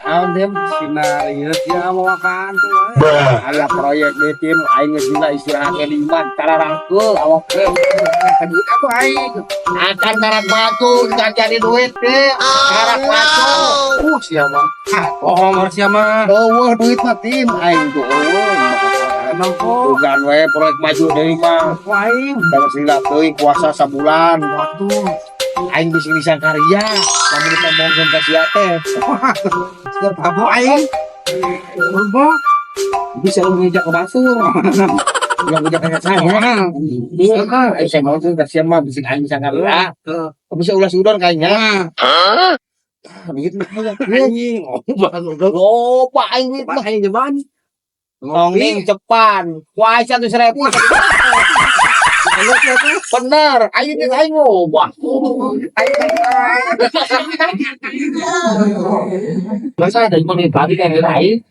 Naon, Tim? Sina ieu sia mawakan tuh. Aya proyek deh, Tim, aing geus dina istirahat ge di imah tararangkeul awak ge. Kan duit atuh aing. Akan karak batu can jadi duit, Tim. Karak batu. Sia mah. Ah, bohong sia mah. Euweuh duit mah, Tim, aing tuh euweuh. Nempo. Bukan we proyek maju deui mah. Ku aing. Kalau sila teuing puasa sabulan. Waktu. Aing bisa bisa karya. Lamun ditembongkeun ka sia teh. Sia tabu aing. Nempo. Bisa lu ngejak ke batur. Ulah ngejak ka saya. Iya, aing saya mau tuh ka sia mah bisa aing bisa karya. Bisa ulah sudon kayaknya. Ah, duit mah aya. Anjing, loba goblok. Loba aing duit mah. Aing jeban. Tong ning cepan. Ku aing 100.000. Bener, aing duit aing loba. Aing. Masa ada yang mau tadi kan aing.